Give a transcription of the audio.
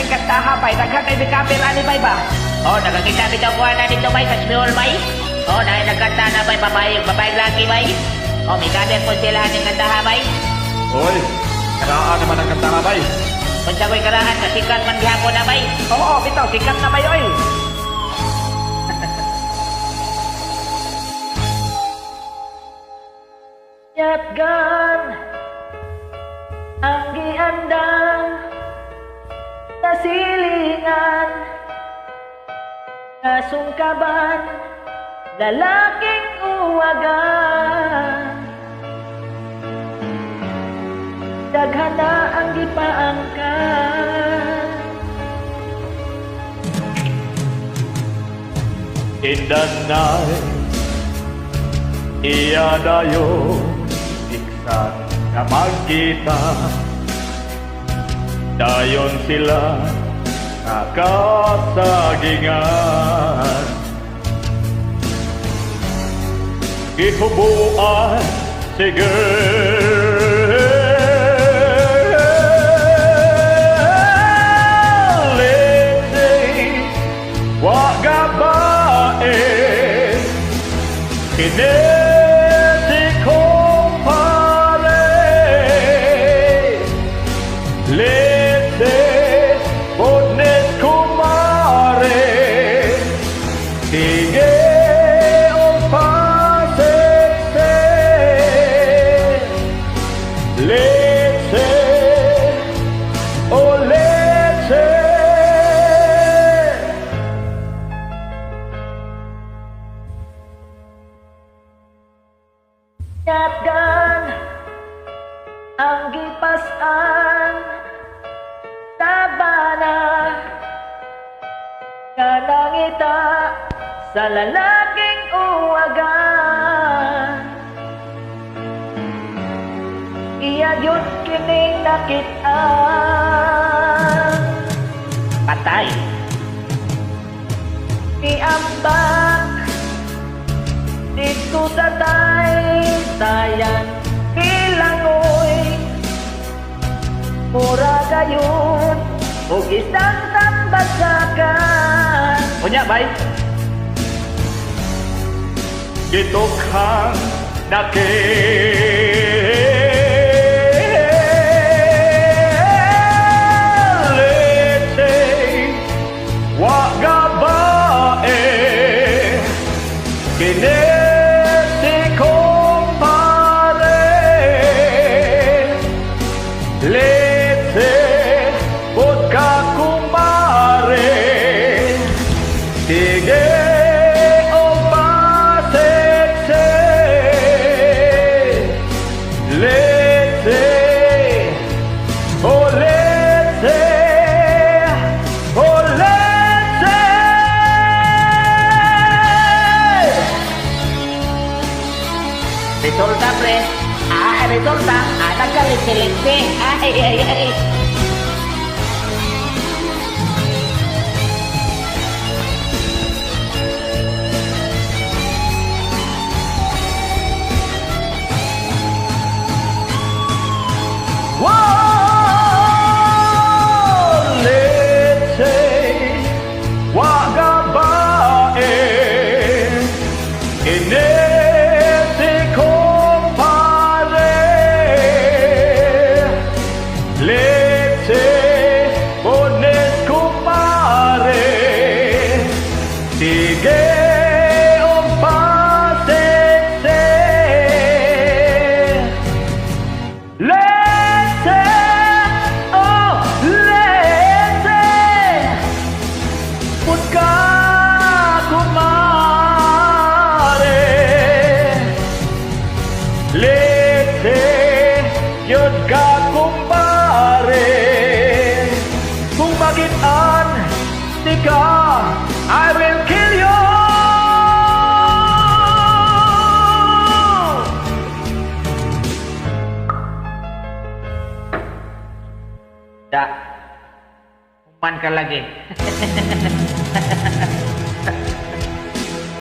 kay kantaha bay, daghan kay mi-cover ani bay ba. Oh, nakakita bitaw ko na dito bay sa Smule bay. Oh, na nagkanta na bay babae, babae laki bay. Oh, may cover po sila ning kantaha bay. Oy, karaan naman ang kanta bay. Unsa ko'y karaan kasikat man gihapon na bay. Oo, bitaw sikat na bay oy. Yatgan ang giandang sa silingan kasungkaban lalaking uwagan daghan na ang gipaangkan. In the night, iya dayon iksan na magkita. Dayon sila nakasagingan. Gihubuan si girl. Let's wa gabae kini si kumpare. Leche podnes kumare. Sige og pasekse. Leche o leche. Yatgan ang gipas-an tabana nga nangita sa lalaking uwagan iya gyud kining nakit-an. Patay. Iambak dito sa taytayan bilangoy mura gayon og isang tambagsakan. Unya bay. Gitukhang nakilete wa gabae kini si kumpare. Leche pod ka kumare. Sige o pasekse. Leche o leche o leche. Resulta pre. Ah, resulta. Ah, nagkaletse-letse. Ay, ay, ay. Wow, leche wa gabae kini si kumpare. Leche pones kumare. Sige o pasekse. Leche oh leche pud ka kumare. Leche yun ka kumpare. Kung bakit-an di ka, I will kill you. Da. Human ka lagi.